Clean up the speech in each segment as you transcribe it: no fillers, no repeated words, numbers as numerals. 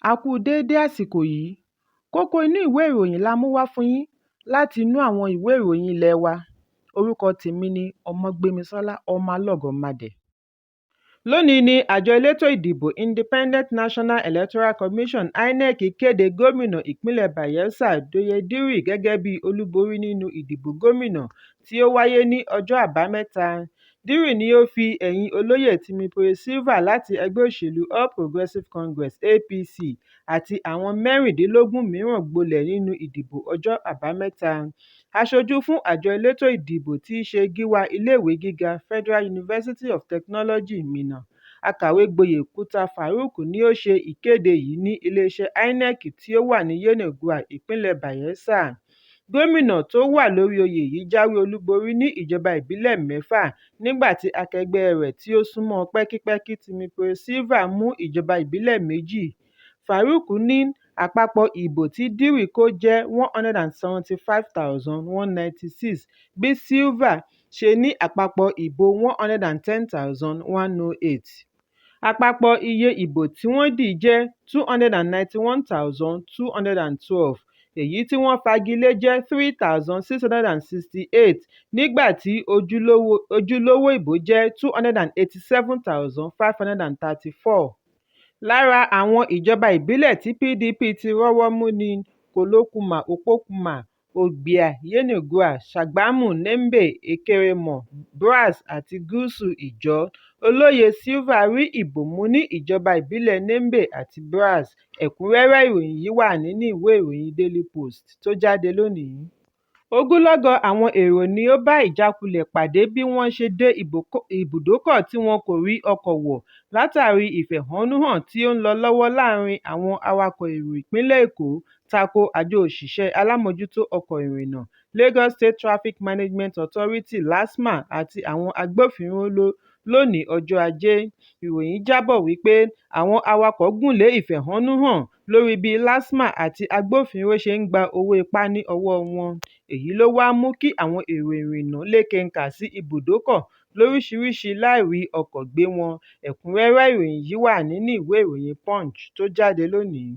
A kú déédé àsìkò yìí. Kókó inú ìwé ìròyìn la mú wá fún yín láti inú àwọn ìwé ìròyìn ilé wa. Orúkọ tèmi ni Ọmọgbémisọ́lá Ọmọlọ́gọ̀mádẹ. Lónìí ní àjọ elétò ìdìbò Independent National Electoral Commission (INEC) kéde gómìnà ìpínlẹ̀ Bayelsa Douye Diri gẹ́gẹ́ bí olúborí nínú ìdìbò gómìnà tí ó wáyé ní ọjọ́ Àbámẹ́ta. Diri ni ó fi ẹ̀yìn olóyè Timipre Sylva láti ẹgbẹ́ òṣèlú All Progressive Congress (APC) àti àwọn 16 mìíràn gbolẹ̀ nínú ìdìbò ọjọ́ Àbámẹ́ta. Aṣojú fún àjọ elétò ìdìbò tí í ṣe gíwá iléèwé gíga Federal University of Technology, Minna, Akàwégboyè Kútà Faruk ni ó ṣe ìkéde yìí ní iléeṣẹ́ INEC tí ó wà ní Yenagoa, ìpínlẹ̀ Bayelsa. Gómìnà tó wà lórí oyè yìí jáwé olúborí ní ìjọba ìbílẹ̀ mẹ́fà nígbà tí akẹgbẹ́ rẹ̀ tí ó sún mọ́ ọn pẹ́kípẹ́kí Timipre Sylva mú ìjọba ìbílẹ̀ méjì. Faruk ní àpapọ̀ ìbò tí Diri kò jẹ́ 175,196 bí Sylva ṣe ní àpapọ̀ ìbò 110,108. Àpapọ̀ iye ìbò tí wọ́n dì jẹ́ 291,212, èyí tí wọ́n fagi lé jẹ́ 3,668 nígbà tí ojúlówó ìbò jẹ́ 287,534. Lára àwọn ìjọba ìbílẹ̀ tí PDP ti rọ́wọ́ mú ni Kolokuma Opokuma, Ogbia, Yenagoa, Sàgámù, Nembe, Ekeremọ, Brass àti Gúúsù Ijaw. Olóyè Sylva rí ìbò mú ní ìjọba ìbílẹ̀ Nembe àti Brass. Ẹ̀kúnrẹ́rẹ́ ìròyìn yìí wà nínú ìwé ìròyìn Daily Post tó jáde lónìí. Ogunlọ́gọ̀ àwọn èrò ni ó bá ìjákulẹ̀ pàdé bí wọ́n ṣe dé ibùdókọ̀ tí wọn kò rí ọkọ̀ wọ̀ látàrí ìfẹ̀hónúhàn tí ó ń lọ lọ́wọ́ láàárín àwọn awakọ̀ èrò ìpínlẹ̀ Èkó tako Àjọ Òṣìṣẹ́ Alámòójútó Ọkọ̀ Ìrìnnà Lagos State Traffic Management Authority (LASTMA) àti àwọn agbófinró lónìí ọjọ́ Ajé. Ìròyìn jábọ̀ wípé àwọn awakọ̀ gùn lé ìfẹ̀hónúhàn lórí bí LASTMA àti agbófinró ṣe ń gba owó ipá ní ọwọ́ọ wọn, èyí ló wá mú kí àwọn èrò ìrìnnà lékenkà sí ibùdókọ̀ lóríṣiríṣi láì rí ọkọ̀ gbé wọn. Ẹ̀kúnrẹ́rẹ́ ìròyìn yìí wà nínú ìwé ìròyìn Punch tó jáde lónìí.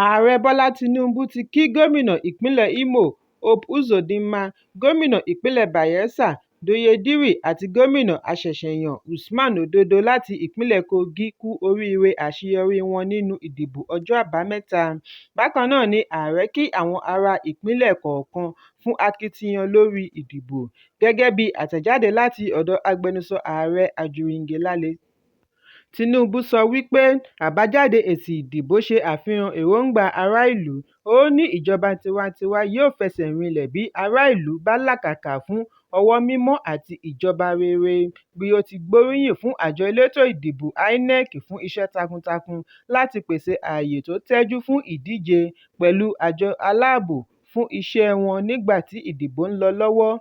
Ààrẹ Bọ́lá Tinubu ti kí gómìnà ìpínlẹ̀ Imo Hope Uzodinma, gómìnà ìpínlẹ̀ Bayelsa Douye Diri àti gómìnà àṣẹ̀ṣẹ̀yàn Usman Ododo láti ìpínlẹ̀ Kogi kú oríire àṣeyọrí wọn nínú ìdìbò ọjọ́ Àbámẹ́ta. Bákan náà ni ààrẹ kí àwọn ará ìpínlẹ̀ kọ̀ọ̀kan fún akitiyan lórí ìdìbò. Gẹ́gẹ́ bí àtẹ̀jáde láti ọ̀dọ̀ agbẹnusọ ààrẹ Ajuri Ngelale. Tinubu sọ wípé àbájáde èsì ìdìbò ṣe àfihàn èròńgbà ará ìlú. Ó ní ìjọba tiwantiwa yóò fẹsẹ̀ rinlẹ̀ bí ará ìlú bá làkàkà fún ọwọ́ mímọ́ àti ìjọba rere. Bí ó ti gbóríyìn fún àjọ elétò ìdìbò INEC fún iṣẹ́ takuntakun láti pèsè ààyè tó tẹ́jú fún ìdíje, pẹ̀lú àjọ aláàbò fún iṣẹ́ẹ wọn nígbà tí ìdìbò ń lọ lọ́wọ́,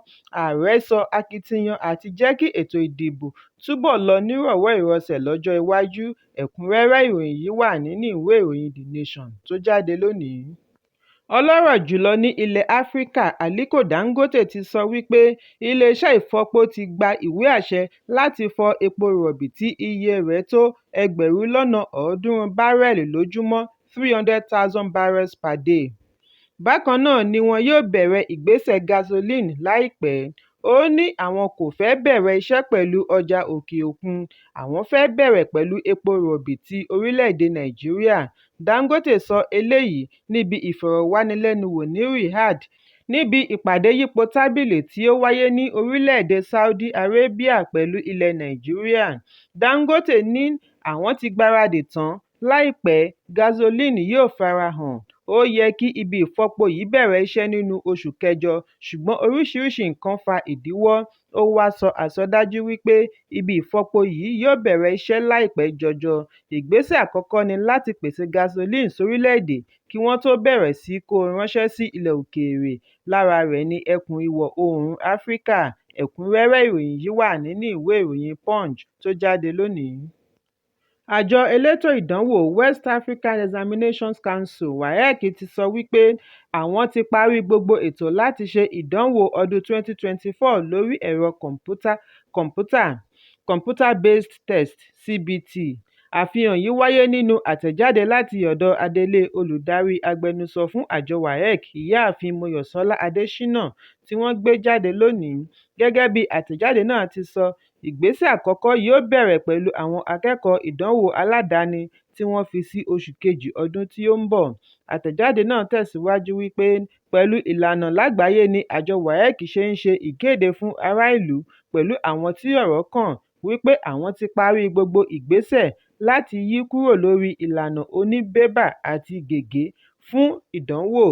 ààrẹ sọ akitiyan àti jẹ́ kí ètò ìdìbò túbọ̀ lọ nírọ̀wọ́-ìrọsẹ̀ lọ́jọ́ iwájú. Ẹ̀kúnrẹ́rẹ́ ìròyìn yìí wà nínú ìwé ìròyìn The Nation tó jáde lónìí. Ọlọ́rọ̀ jù lọ ní ilẹ̀ Áfíríkà Aliko Dangote ti sọ wípé iléeṣẹ́ ìfọpo ti gba ìwé àṣẹ láti fọ epo rọ̀bì tí iye rẹ̀ tó 300,000 bárẹ́ẹ̀lì lójúmọ́ (300,000 barrels per day). Bákan náà ni wọn yóò bẹ̀rẹ̀ ìgbésẹ̀ gasoline láìpẹ́. Ó ní àwọn kò fẹ́ bẹ̀rẹ̀ iṣẹ́ pẹ̀lú ọjà òkè òkun, àwọn fẹ́ bẹ̀rẹ̀ pẹ̀lú epo rọ̀bì ti orílẹ̀ èdè Nàìjíríà. Dangote sọ eléyìí níbi ìfọ̀rọ̀wánilẹ́nuwò ní Riyadh níbi ìpàdé yípo tábìlì tí ó wáyé ní orílẹ̀ èdè Saudi Arabia pẹ̀lú ilẹ̀ Nàìjíríà. Dangote ní àwọn ti gbáradì tán, láìpẹ́ gasoline yóò farahàn. Ó yẹ kí ibi ìfọpo yìí bẹ̀rẹ̀ iṣẹ́ nínú oṣù kẹjọ ṣùgbọ́n oríṣiríṣi nǹkan fa ìdíwọ́, ó wá sọ àsọdájú wípé ibi ìfọpo yìí yóò bẹ̀rẹ̀ iṣẹ́ láìpẹ́ jọjọ. Ìgbésẹ̀ àkọ́kọ́ ni láti pèsè gasoline sórílẹ̀ èdè kí wọ́n tó bẹ̀rẹ̀ sí í kó o ránṣẹ́ sí ilẹ̀ òkèèrè, lára rẹ̀ ní ẹkùn Ìwọ̀ Oòrùn Áfíríkà. Ẹ̀kúnrẹ́rẹ́ ìròyìn yìí wà nínú ìwé ìròyìn Punch tó jáde lónìí. Àjọ elétò ìdánwò West African Examinations Council (WAEC) ti sọ wípé àwọn ti parí gbogbo ètò láti ṣe ìdánwò ọdún 2024 lórí ẹ̀rọ kọ̀m̀pútà Computer Based Test (CBT). Àfihàn yìí wáyé nínú àtẹ̀jáde láti ọ̀dọ̀ Adelé Olùdarí Agbẹnusọ fún àjọ WAEC, Ìyáàfin Mọ́yọ̀sọ́lá Adéṣínà, tí wọ́n gbé jáde lónìí. Gẹ́gẹ́ bí àtẹ̀jáde náà ti sọ, ìgbésẹ̀ àkọ́kọ́ yóò bẹ̀rẹ̀ pẹ̀lú àwọn akẹ́kọ̀ọ́ ìdánwò aládàáni tí wọ́n fi sí oṣù kejì ọdún tí ó ń bọ̀. Àtẹ̀jáde náà tẹ̀síwájú wípé pẹ̀lú ìlànà lágbàáyé ni àjọ WAEC ṣe ń ṣe ìkéde fún ará ìlú pẹ̀lú àwọn tí ọ̀rọ̀ kàn wípé àwọn ti parí gbogbo ìgbésẹ̀ láti yí kúrò lórí ìlànà oní bébà àti gègé fún ìdánwò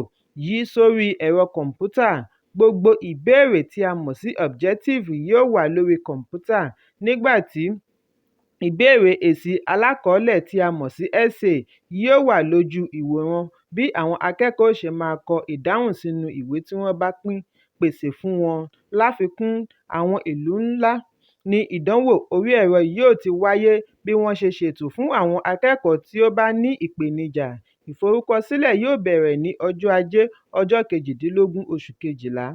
yìí sórí ẹ̀rọ kọ̀m̀pútà. Gbogbo ìbéèrè tí a mọ̀ sí "objective" yóò wà lórí kọ̀m̀pútà, nígbà tí ìbéèrè èsì alákọ̀ọ́lẹ̀ tí a mọ̀ sí "essay" yóò wà lójú ìwòran bí àwọn akẹ́kọ̀ọ́ ó ṣe máa kọ ìdáhùn sínú ìwé tí wọ́n bá pèsè fún wọn. Láfikún, àwọn ìlú ńlá ní ìdánwò orí ẹ̀rọ yóò ti wáyé bí wọ́n ṣe ṣètò fún àwọn akẹ́kọ̀ọ́ tí ó bá ní ìpènijà. Ìforúkọsílẹ̀ yóò bẹ̀rẹ̀ ní ọjọ́ Ajé, ọjọ́ 18 oṣù Kejìlá.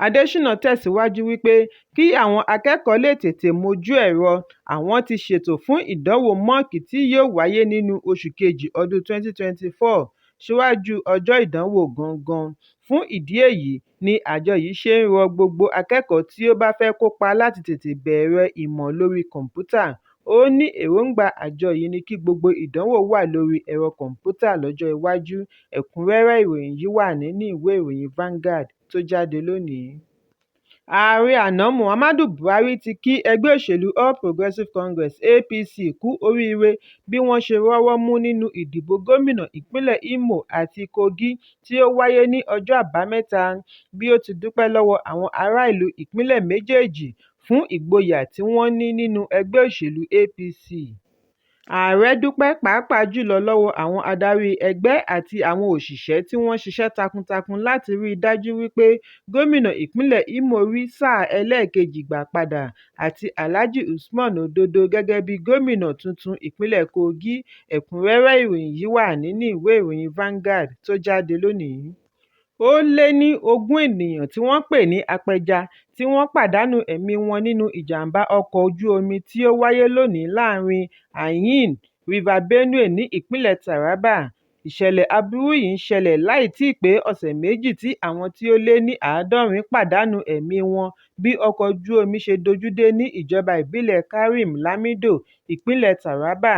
Adéṣínà tẹ̀síwájú wípé kí àwọn akẹ́kọ̀ọ́ lè tètè mójú ẹ̀rọ, àwọn ti ṣètò fún ìdánwò mọ́ọ̀kì tí yóò wáyé nínú oṣù kejì ọdún 2024 síwájú ọjọ́ ìdánwò gangan. Fún ìdí èyí ni àjọ yìí ṣe ń rọ gbogbo akẹ́kọ̀ọ́ tí ó bá fẹ́ kópa láti tètè bẹ̀rẹ̀ ìmọ̀ lórí kọ̀m̀pútà. Ó ní èròńgbà àjọ yìí ni kí gbogbo ìdánwò wà lórí ẹ̀rọ kọ̀m̀pútà lọ́jọ́ iwájú. Ẹ̀kúnrẹ́rẹ́ ìròyìn yìí wà nínú ìwé ìròyìn Vanguard tó jáde lónìí. Ààrẹ àná Muhammadu Buhari ti kí ẹgbẹ́ òṣèlú All Progressive Congress (APC) kú oríire bí wọ́n ṣe rọ́wọ́ mú nínú ìdìbò gómìnà ìpínlẹ̀ Imo àti Kogi tí ó wáyé ní ọjọ́ Àbámẹ́ta, bí ó ti dúpẹ́ lọ́wọ́ àwọn ará ìlú ìpínlẹ̀ méjèèjì fún ìgboyà tí wọ́n ní nínú ẹgbẹ́ òṣèlú APC. Ààrẹ dúpẹ́ pàápàá jùlọ lọ́wọ́ àwọn adarí ẹgbẹ́ àti àwọn òṣìṣẹ́ tí wọ́n ṣiṣẹ́ takuntakun láti ríi dájú wípé gómìnà ìpínlẹ̀ Imo rí sáà ẹlẹ́ẹ̀kejì gbà padà àti Alhaji Usman Ododo gẹ́gẹ́ bí gómìnà tuntun ìpínlẹ̀ Kogi. Ẹ̀kúnrẹ́rẹ́ ìròyìn yìí wà nínú ìwé ìròyìn Vanguard tó jáde lónìí. Ó lé ní 20 ènìyàn tí wọ́n pè ní apẹja tí wọ́n pàdánù ẹ̀mí wọn nínú ìjàm̀bá ọkọ̀ ojú omi tí ó wáyé lónìí láàárín Anyi, River Benue ní ìpínlẹ̀ Taraba. Ìṣẹ̀lẹ̀ aburú yìí ń ṣẹlẹ̀ láì tíì pé ọ̀sẹ̀ méjì tí àwọn tí ó lé ní 70 pàdánù ẹ̀mí wọn bí ọkọ̀ ojú omi ṣe dojúdé ní ìjọba ìbílẹ̀ Karim Lamido, ìpínlẹ̀ Taraba.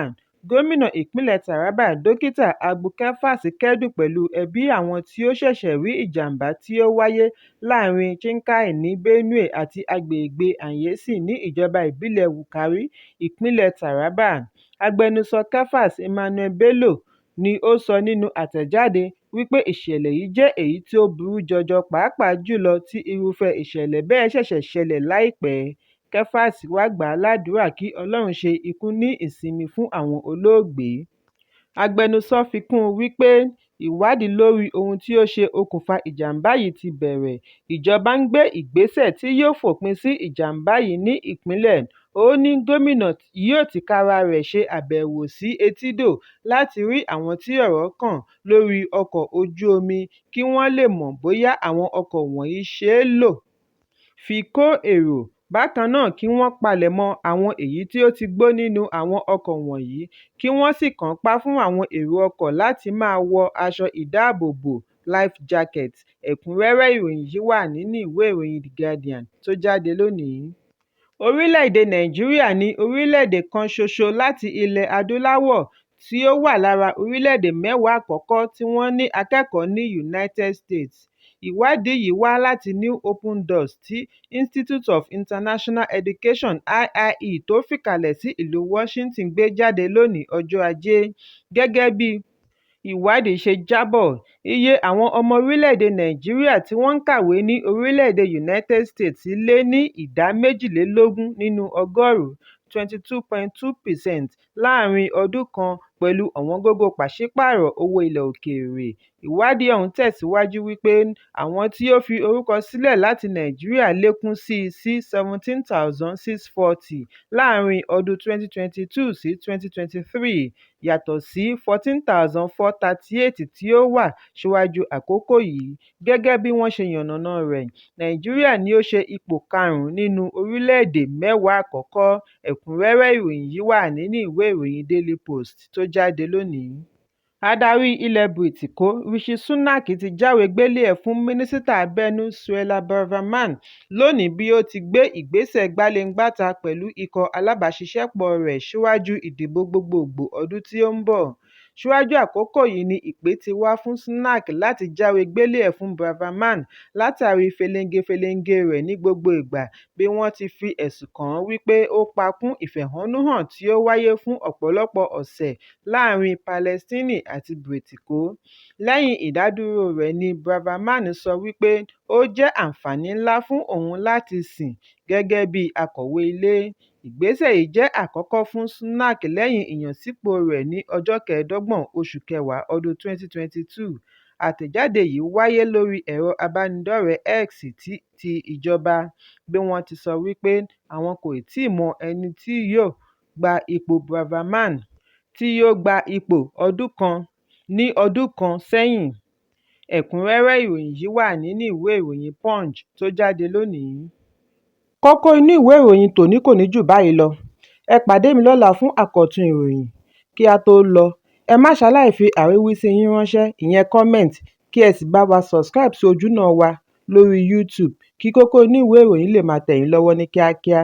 Gómìnà ìpínlẹ̀ Taraba, Dókítà Agbu Kefas kẹ́dùn pẹ̀lú ẹbí àwọn tí ó ṣẹ̀ṣẹ̀ rí ìjàm̀bá tí ó wáyé láàárín Chinkanni ní Benue àti agbègbè Anyesi ní ìjọba ìbílẹ̀ Wukari, ìpínlẹ̀ Taraba. Agbẹnusọ Kefas, Emmanuel Bello ni ó sọ nínú àtẹ̀jáde wípé ìṣẹ̀lẹ̀ yìí jẹ́ èyí tí ó burú jọjọ pàápàá jùlọ tí irúfẹ́ ìṣẹ̀lẹ̀ bẹ́ẹ̀ ṣẹ̀ṣẹ̀ ṣẹlẹ̀ láìpẹ́. Kefas wá gbà á ládùúrà kí Ọlọ́run ṣe ikú ní ìsinmi fún àwọn olóògbé. Agbẹnusọ fi kún un wípé ìwádìí lórí ohun tí ó ṣe okùnfà ìjàm̀bá yìí ti bẹ̀rẹ̀, ìjọba ń gbé ìgbésẹ̀ tí yóò fòpin sí ìjàm̀bá yìí ní ìpínlẹ̀. Ó ní gómìnà yóò tìkára rẹ̀ ṣe àbẹ̀wò sí etídò láti rí àwọn tí ọ̀rọ̀ kàn lórí ọkọ̀ ojú omi kí wọ́n lè mọ̀ bóyá àwọn ọkọ̀ wọ̀nyí ṣe é lò fi kó èrò, bákan náà kí wọ́n palẹ̀mọ́ àwọn èyí tí ó ti gbó nínú àwọn ọkọ̀ wọ̀nyí kí wọ́n sì kànńpá fún àwọn èrò ọkọ̀ láti máa wọ aṣọ ìdáàbòbò "life jacket". Ẹ̀kúnrẹ́rẹ́ ìròyìn yìí wà nínú ìwé ìròyìn The Guardian tó jáde lónìí. Orílẹ̀-èdè Nàìjíríà ni orílẹ̀-èdè kan ṣoṣo láti Ilẹ̀ Adúláwọ̀ tí ó wà lára orílẹ̀-èdè mẹ́wàá àkọ́kọ́ tí wọ́n ní akẹ́kọ̀ọ́ ní United States. Ìwádìí yìí wá láti New Open Doors tí Institute of International Education (IIE) tó fìkàlẹ̀ sí ìlú Washington gbé jáde lónìí ọjọ́ Ajé. Gẹ́gẹ́ bí ìwádìí ṣe jábọ̀, iye àwọn ọmọ orílẹ̀-èdè Nàìjíríà tí wọ́n ń kàwé ní orílẹ̀-èdè United States lé ní ìdá 22 nínú ọgọ́rùn-ún (22.2%) láàárín ọdún kan pẹ̀lú ọ̀wọ́ngógó pàṣípàrọ̀ owó ilẹ̀ òkèèrè. Ìwádìí ọ̀hún tẹ̀síwájú wípé àwọn tí ó fi orúkọ sílẹ̀ láti Nàìjíríà lékún sí i sí 17,640 láàárín ọdún 2022 sí 2023, yàtọ̀ sí 14,438 tí ó wà síwájú àkókò yìí. Gẹ́gẹ́ bí wọ́n ṣe yànnàná rẹ̀, Nàìjíríà ni ó ṣe ipò karùn-ún nínú orílẹ̀-èdè mẹ́wàá àkọ́kọ́. Ẹ̀kúnrẹ́rẹ́ ìròyìn yìí wà nínú ìwé ìròyìn Daily Post tó jáde lónìí. Adarí ilẹ̀ Bìrìtìkó Rishi Sunak ti jáwèé gbélé-ẹ̀ fún Mínísítà Abẹ́nú Suella Braverman lónìí bí ó ti gbé ìgbésẹ̀ gbaléǹgbàta pẹ̀lú ikọ̀ alábàáṣiṣẹ́pọ̀ rẹ̀ síwájú ìdìbò gbogboògbò ọdún tí ó ń bọ̀. Síwájú àkókò yìí ni ìpè ti wà fún Sunak láti jáwèé gbélé-ẹ̀ fún Braverman látàrí fẹlẹńgẹfẹlẹńgẹ rẹ̀ ní gbogbo ìgbà bí wọ́n ti fi ẹ̀sùn kàn án wípé ó pakún ìfẹ̀hónúhàn tí ó wáyé fún ọ̀pọ̀lọpọ̀ ọ̀sẹ̀ láàárín Palestine àti Bìrìtìkó. Lẹ́yìn ìdádúró rẹ̀ ni Braverman sọ wípé ó jẹ́ àǹfààní ńlá fún òun láti sìn gẹ́gẹ́ bí akọ̀wé ilé. Ìgbésẹ̀ yìí jẹ́ àkọ́kọ́ fún Sunak lẹ́yìn ìyànsípò rẹ̀ ní ọjọ́ 25 oṣù kẹwàá ọdún 2022. Àtẹ̀jáde yìí wáyé lórí ẹ̀rọ ìbánidọ́rẹ̀ẹ́ X ti ìjọba, bí wọ́n ti sọ wípé àwọn kò tíì mọ ẹni tí yóò gba ipò Braverman, tí ó gba ipò ní ọdún kan sẹ́yìn. Ẹ̀kúnrẹ́rẹ́ ìròyìn yìí wà nínú ìwé ìròyìn Punch tó jáde lónìí. Kókó inú ìwé ìròyìn tòní kò ní jù báyìí lọ. Ẹ pàdé mi lọ́la fún àkọ́tún ìròyìn. Kí á tó lọ, ẹ má ṣaláì fi àríwísí yín ránṣẹ́, ìyẹn comment, kí ẹ sì bá wa subscribe sí ojúnà wa lórí YouTube kí kókó inú ìwé ìròyìn lè máa tẹ̀ yín lọ́wọ́ ní kíákíá.